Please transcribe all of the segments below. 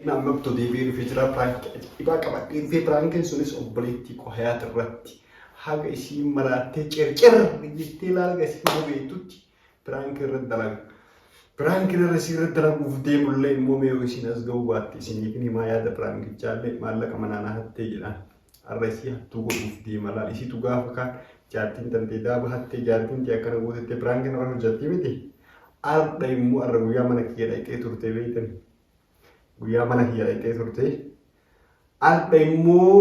Namni obbo deebi'ee dhufee jira. Piraankii ajaa'ibaa qabadhee dhufee piraankiin sunis obboleettii koo Hayaat irratti haga isiin maraattee circir jettee laalga isiin bobeettutti piraankii irratti dalaga. Piraankiin irra isii irratti dalaguuf deemullee immoo mee yoo isiin as ga'uu baatte isiniif himaa yaada piraankichaallee maallaqa manaa na hattee jedhaan. Har'a isii hattuu godhuuf deema laal isiitu gaafa kaan jaartiin tantee daaba hattee jaartiin tee akkana gootettee piraankiin irra hojjattii miti. Har'a immoo har'a guyyaa mana kiyya dhaqxee turte beeytani. Guyyaa mana kiyya dhaqxee turte. Har'a immoo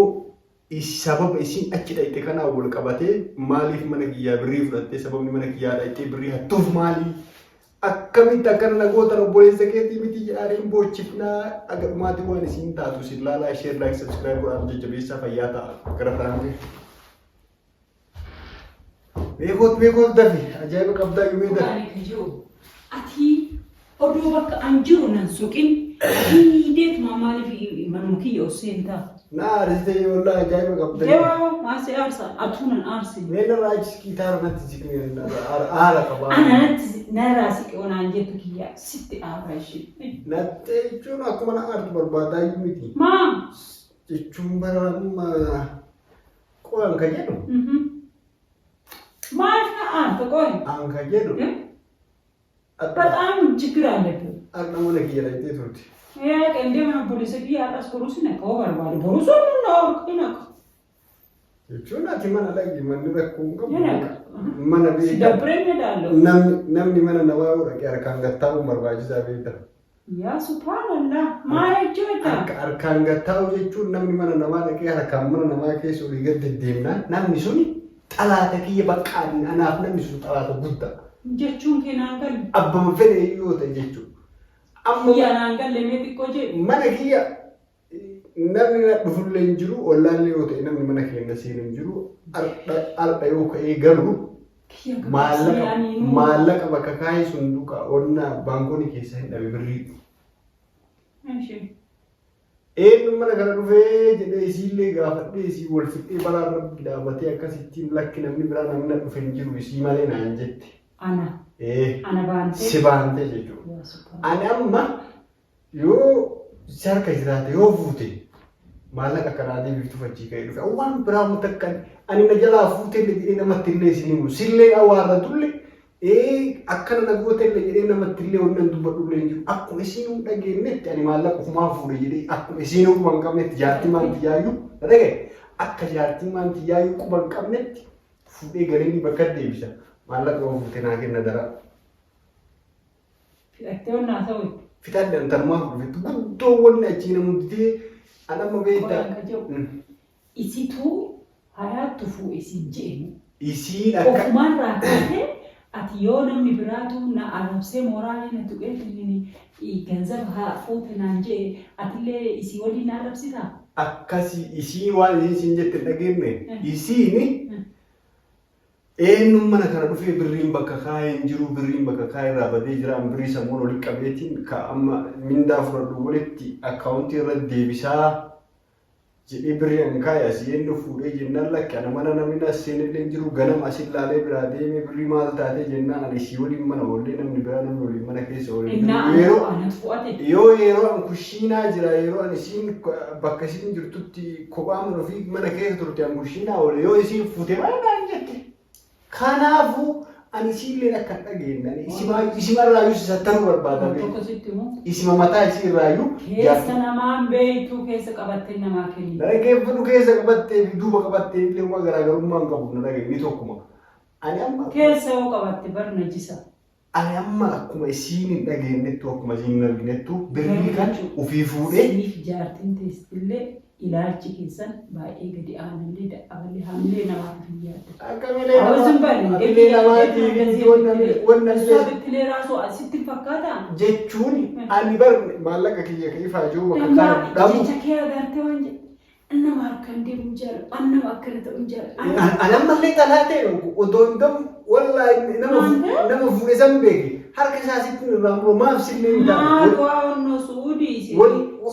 sababa isiin achi dhaqxe kanaan wal qabatee maaliif mana kiyyaa birrii fudhattee sababni mana kiyyaa dhaqxee birrii hattuuf maali? Akkamitti akkana na gootan obboleessa keetii miti jedhaan hin boochifnaa aga dhumaati waan isiin taatu isin laalaa share like subscribe godhaan jajjabeessaa fayyaa ta'a gara biraan. Beekoot beekoot dafi ajaa'iba qabdaa yumee dafi. Ani kan jiru ati odoo bakka an jiru nan soqin hiideetuma maaliif manuma kiyya ol seentaa? Na aarsite wallaahi ajaa'iba qabda. Eewaa maal si aarsa atuu nan aarsi. Mee narraa achi siqii natti siqni aara qaba. Ana natti narraa siqi onaan jettu kiyya sitti aara ishee. Natti jechuun akkuma na aartu barbaadaa iyyuu miti. Maa? Jechuun bara amma qo'an ka jedhu. Maal na aarta qoy? An ka jedhu. በጣም ችግር አለብን። Har'a mana kiyya dhaqxee turte. Yaa qendee mana obboleessa kiyya har'as borus hin akka barbaade borus na hin akka. Jechuun ati mana dhaqi manni rakkoo hin qabu. Hin akka. Mana beektaa. Sidabbireen ni Namni namni mana namaa yoo dhaqe harkaan gattaa'uun barbaachisaa beektaa. Yaa subhaanallah maal jechuudha? Harkaan gattaa'u jechuun namni mana namaa dhaqee harkaan mana namaa keessa olii gad deddeemnaan namni sun xalaata kiyya bakka anaaf namni sun xalaata guddaa. Jechuun kee naan galle. Abbama fedhe yoo ta'e jechuudha. Amma Kiyya naan galle mee xiqqoo jedhe. mana kiyya namni na dhufullee hin jiru ollaallee yoo ta'e namni mana keenya seenu hin jiru har'a yoo ka'ee galu Kiyya maallaqa gabaabsee maallaqa bakka kaa'ee sunduqa onnaa baankoonii keessaa hin dhabe birrii. ani. Eenyu mana kana dhufee jedhee isiillee gaafadhee isii wal fixee balaa rabbi dhaabatee akkasittiin lakki namni biraa namni na dhufe hin jiru isii malee naan jette. Ana. Ee Ana baantee. si baantee jechuudha. Yaa subhaanallah. Ani amma yoo si harka jiraate yoo fuute maallaqa akkanaa deebiftuuf achii ka'ee dhufe waan biraa wanta akka ani na jalaa fuute illee jedhee namatti illee isin himu sillee awwaarratullee ee akkana na goote illee jedhee namatti illee wanni an dubbadhu illee hin jiru akkuma isin hin dhageenyetti ani maallaqa ofumaa fuudhe jedhee akkuma isin quba hin qabnetti jaartii maanti yaayyuu na dhagaye akka jaartii maanti yaayyuu quba hin qabnetti fuudhee galeenii bakka deebisa maallaqa yoo fuute naa kenna daraa. Fidhattee onnaa ta'u. Fixadhan tanumaaf dhufetti guddoo wanni achii na mudditee an amma beektaa. Qolaan ka jiru. Isituu hayaattu fuudhe siin je'emu. Isiin akka Ofumaan rakkate ati yoo namni biraatu na arrabsee mooraalii na tuqeetiin ganzaba haa fuute naan je'e atillee isii waliin na arrabsitaa? Akkasii isii waan isiin siin jette hin dhageenye isiin eenyuun mana kana dhufee birriin bakka kaa'ee hin jiru birriin bakka kaa'ee irraa badee jira an birrii sammuun walitti qabeetiin ka amma mindaa fudhadhu walitti akkaawuntii irra deebisaa jedhee birrii an kaa'e asii eenyu fuudhee jennaan lakki ana mana namni as seenellee hin jiru ganama asin laalee biraa deemee birrii maal taatee jennaan ani isii waliin mana oollee namni biraa namni waliin mana keessa oole hin Innaa jiru. Yeroo anatu fu'ate. yoo yeroo an kushiinaa jira yeroo an isiin bakka isiin jirtutti kophaa mana ofii mana keessa turte an kushiinaa oole yoo isiin fuute mana naan jette. Kanaafuu ani isiillee akka hin dhageenye ani isima isimarraayyuu si sattaruu barbaada. Waan tokko sitti himu. Isima mataa isii irraayyuu Keessa namaan beektuu keessa qabattee namaa kenni. Na dhaggeeffadhu keessa qabattee fi duuba qabattee illee waan garaagarummaa hin qabu na dhageenye ni tokkuma. Ani amma Keessa yoo qabatte bar najisa. Ani amma akkuma isiin hin dhageenyettu akkuma isiin hin arginettu birrii kan ofii fuudhee Siif jaartiin teessillee ilaalchi keessan baay'ee gadi aanallee dadhaballee hamilee namaaf hin yaaddu. Akka milee Awwa zin bari. hamilee namaatii wanna እሷ ብትሌ ራሱ sitti fakkaataa? Jechuun ani bar maallaqa kiyya ka ifaa jiru bakka kaa'u dhabu. Jecha kee agartee waan jedhe nama harkaan deemu hin jaalladhu, an nama akkana ta'u hin jaalladhu. Ani ammallee xalaa ta'e otoo hin gamu wallaahi nama nama fuudhe san beeke harka isaa sitti irraa muru maaf sillee hin Maal taane. waa onnoo Suudii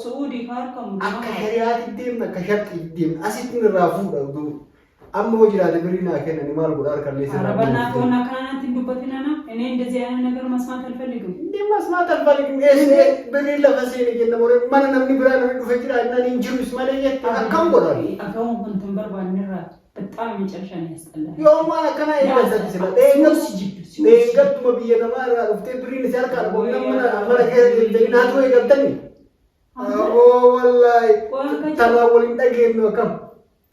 Suudii harka Akka shari'aatti deemna akka sharxiitti deemna asitti irraa fuudha oduu. Amma hoo jiraate birrii naa kennani maal godha harkallee ኧረ sirraa በእናትህ bu'uuf ሆና ከናናት እንዱበትን አና እኔ እንደዚህ አይነት ነገር መስማት አልፈልግም። Inni masmaat alfaaliqim eessee birrii lafa seene jenna moree mana namni biraa namni dhufe jira innaan hin jirus malee jette akkam godhan. አገውን ኩንትን በርባንራ በጣም የመጨረሻ ነው ያስጠላል። Yoo waan akkanaa eeggatatti sila dheengattuma biyya namaa irraa dhuftee birriin si harkaa dhabu mana mana keessa deemtanii naatoo eegaltanii. Oo wallaahi tanaa waliin dhageenyu akkam.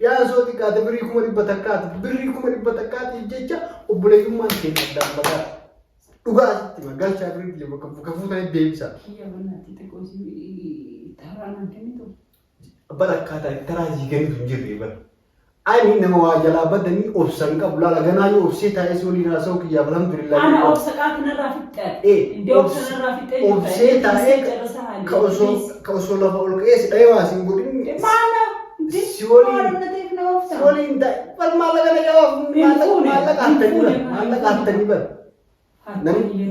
Dhiyaasoo xiqqaate birrii 100,000 birrii 100,000 jecha obboleeyyummaan keenya addaan baqaata. Dhugaa asitti hima galchaa birrii biyya bakka bakka fuutanii deebisa. Kiyya በእናትህ ጥቆስ ተራናን ከሚቶ Bara akkaataa itti taraa sii kennitu hin jirre bara. Ani nama waa jalaa badanii obsan qabu laala ganaa yoo obsee taa'ee si waliin haasa'u kiyyaaf alhamdulillah. አነ ኦብሰ ቃትነራ ፍጠ እንደ ኦብሰነራ ፍጠ Obsee taa'ee ka osoo ka osoo lafa ol ka'ee si dhahee waa siin godhin ማነው si waliin si waliin taa'e bal maallaqa na jalaa maallaqa hattanii bara maallaqa hattanii bara.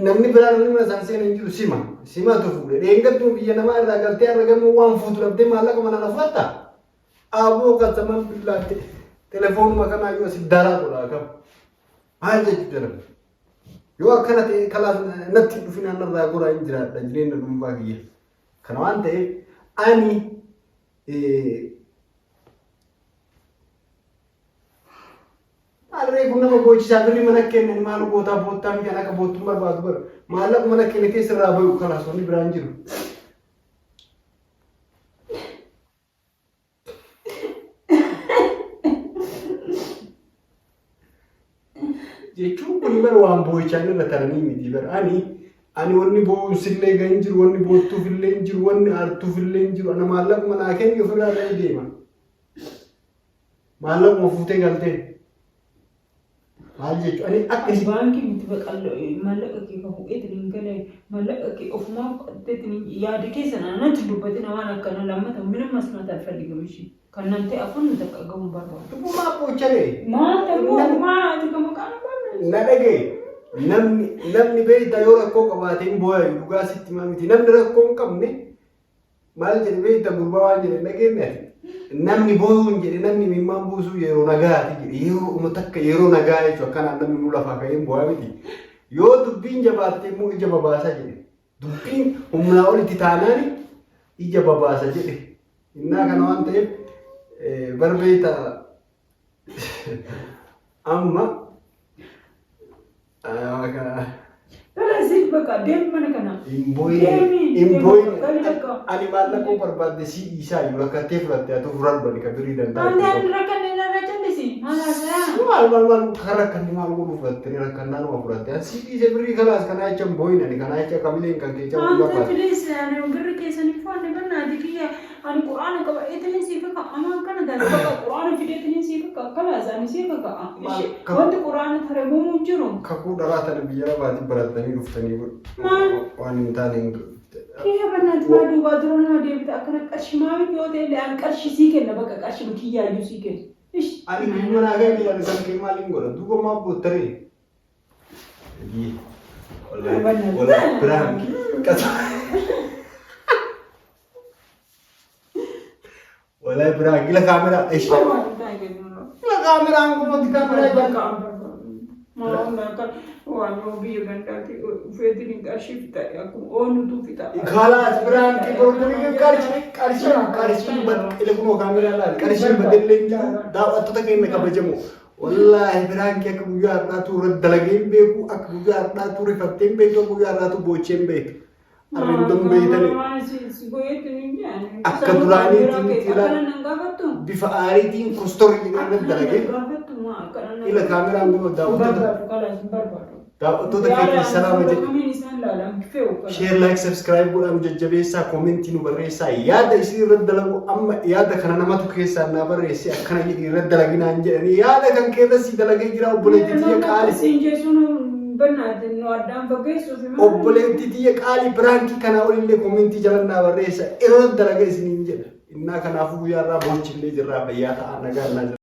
Namni biraa namni mana isaan seenan jiru sima simatu fuudhe dheengattuma biyya namaa irraa galtee har'a gamoo waan fuutu dhabdee maallaqa mana na fudhatta. Aboo qasaman billaatte telefoonuma kanaa yoo si daraa godhaa kam maal jechuu jedhama. Yoo akkana ta'e kalaas natti hin dhufin anarraa goraa hin jiraadha jireenya dhuunfaa kiyya. Kana waan ta'eef ani Maalree kun nama boochisaa birrii mana kennan maal gootaa boottaa miti akka boottuun barbaadu bara maallaqa mana kenne keessa irraa bayu kalaas wanni biraan jiru. Jechuun kun bara waan boo'ichaan irra taranii miti bara ani ani wanni boo'uusillee gan jiru wanni boottuufillee hin jiru wanni aartuufillee hin jiru ana maallaquma naa kenni ofirraa ta'ee deema. Maallaquma fuutee galtee maal jechuun ani akka isin Baankii miti baqallo maallaqa kee ka fuudheetiin hin galee maallaqa kee ofumaa fudhatteetiin yaada keessa natti dubbatina waan akkana lammata ምንም መስማት አልፈልግም። እሺ ከእናንተ አፉን ተቀገሙ barbaadu. Dhuguma boocharee. Maal ta'uu maal kama qaama Na dhagaye namni namni beektaa yoo rakkoo qabaate hin boo'ayu dhugaa sitti himaa miti namni rakkoo hin qabne maal jedhe beektaa gurbaa waan jedhe dhageenye ati namni boo'uu hin jedhe namni mimmaan buusuu yeroo nagaati jedhe yeroo uma takka yeroo nagaa jechuudha akkanaan namni nu lafaa ka'ee hin boo'aa miti yoo dubbiin jabaatte immoo ija babaasa jedhe dubbiin humnaa olitti taanaan ija babaasa jedhe innaa kana waan ta'eef barbeeta amma ስለዚህ በቃ deemi mana kana. Hin boo'in Deemi, hin deemi, boo'in galii bakka. ani maallaquu barbaadde si dhiisaa jiru rakkattee fudhatte atu fudhadhu ani ka birrii አንተ danda'a. rakkanne narra callisi. Maal haasayaa? Maal maal maal kan rakkanni maal godhu fudhatte rakkannaan waa fudhatte ani si dhiise birrii kalaas kanaa jecha hin boo'in ani kanaa jecha kamileen kan kee cabuu አንተ barbaadde. please ani birri keessanii foonne bannaati kiyya ani quraana qaba eetanii siif akka amaan kana taate bakka quraana fideetanii siif akka kalaas ani siif akka wanti quraana tare muumuu jiru. Kakuu dharaa tana biyya lafaatiin barattanii dhuftanii Maal? waan hin taane hin Kiyya bannaati maa duubaa dura nama deebite akkana qarshii maamii yoo ta'e illee ani qarshii sii kenna bakka qarshii kiyyaayyuu sii kenna. Ish. Ani biyya manaa gahee biyya kan kee maaliin godha duuba maa boottaree. Wallahi prank qasa. Wallahi prank ila kaameraa ishi. Ila kaameraan kun kaameraa jala. Kalaas prank godhanii qarshii qarshii qarshii ila kunoo kaameraa laal qarshiin badellee hin jiru daawwattoota keenya kabajamoo. Wallaahi prank akka guyyaa har'aatu irratti dalagee hin beeku akka guyyaa har'aatu rifattee hin beektu akka guyyaa har'aatu boochee hin beektu. Arrindoon beeytanii Akka duraaniitti miti ilaal. Bifa aariitiin kostorri jedhee irratti dalagee ila kaameraan kun daawwattoota keenya salaama jedhe. Share like subscribe godhaan jajjabeessaa comment nu barreessaa yaada isin irratti dalagu amma yaada kana namatu keessaa naa barreesse akkana jedhi irratti dalaginaan jedhanii yaada kan keessatti dalagee jira obboleettii tiyya qaali. Obboleettii tiyya qaali prank kana olillee comment jala naa barreessa irratti dalaga isiniin jedha. Innaa kanaafuu guyyaa irraa boochillee jirraa fayyaa ta'aa nagaa naa jira.